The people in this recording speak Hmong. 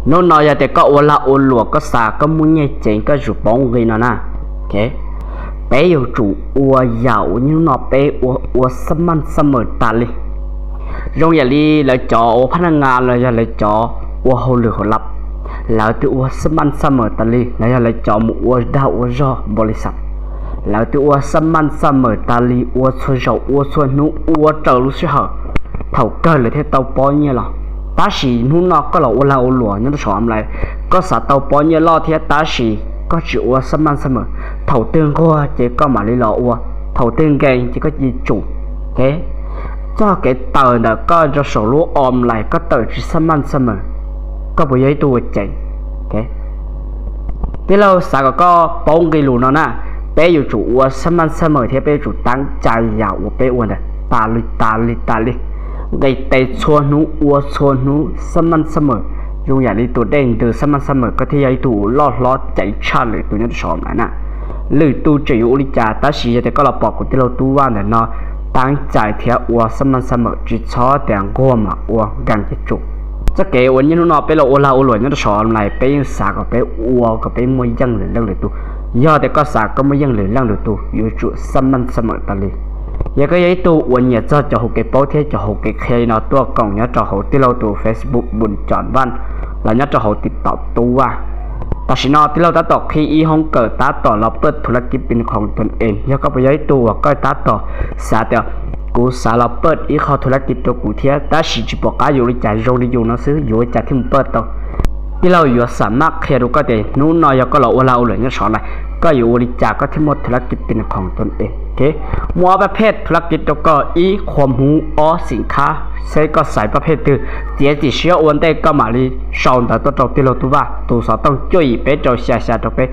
Hnub no yog tias koj ua lag ua luam, koj xav koj muaj nyiaj ceev, koj yuav tsum pauv nqi no na. Peb yuav tsum ua yam uas niaj hnub no peb ua, ua xab maj xab mawm tas li. Zoo yam li lawv cov ua phab naj ngas los yog lawv cov ua hauj lwm hauv lab, lawv twb ua xab maj xab mawm tas li. Los yog lawv cov mus ua dag ua zog npaum li xav, lawv twb ua xab maj xab mawm tas li, ua txhua zaus ua txhua hnub ua raws lub sij hawm, thaum kawg lawv thiaj tau pob nyiaj los. Tab sis hnub no koj los ua lag ua luam nyob rau saum online, koj xav tau pob nyiaj loj thiab tab sis koj tsis ua xab maj xab mawm, thaum twg nquag ces koj mam li los ua, thaum twg nkees ces koj cia li tsum. Txoj kev tawm ntawm koj rau saum lub online koj tawm tsis xab maj xab mawm, koj puas yog ib tug uas ceev? Tij laug xav kom koj paub nqi lus no na, peb yuav tsum ua xab maj xab mawm thiab peb yuav tsum teeb cai yam uas peb ua ntawd tas li tas li tas li. Nqis tes txhua hnub ua txhua hnub xab maj xab mawm, zoo yam li tus dej ntws xab maj xab mawm koj thiaj yog ib tug uas loj hlob ceev tshaj lwm tus nyob rau saum online na. Lwm tus tseem yuav ua li cas tab sis yog tias koj los pom kuv tij laug Tub Vaj ntawm no teeb cai thiab ua xab maj xab mawm tsis txhob tias nquag mam ua nkees ces tsum. Txoj kev uas niaj hnub no peb los ua lag ua luam nyob rau saum online peb yeej xav kom peb ua kom peb muaj yeej lwm leej lwm tus. Yog tias koj xav koj muaj yeej lwm leej lwm tus yuav tsum xab maj xab mawm tas li. Yog koj yog ib tug uas nyiam txog cov hauv kev paub thiab cov hauv kev qhia li no tuaj koom nyob rau hauv tij laug tus Facebook Npus Cov Vaj los nyob rau hauv TikTok Tub Vaj. Tam sim no tij laug tab tom qhib ib hoob kawm tab tom los pawj thu lab kib pin khoom tus es, yog koj puas yog ib tug uas koj tab tom xav tias kuv xav los pawj ib qho thu lab kib rau kuv thiab tab sis tsis pom qab yuav ua li cas, zoo li yus no xwb yuav ua cas thiaj mus pawj tau. Tij laug yuav xam maj qhia rau koj tias hnub no yog koj los ua lag ua luam nyob saum online koj yuav ua li cas koj thiaj muaj thu lab kib pin khoom tus es. Muaj ob pab phej thu lab kib rau koj, ib qhua hmuv, ob xim khab, seb koj xaiv pab phej twg, txiav txim siab ua ntej koj mam li sau ntawv tuaj rau tij laug Tub Vaj tus xov tooj cuaj yim peb rau xya xya rau peb.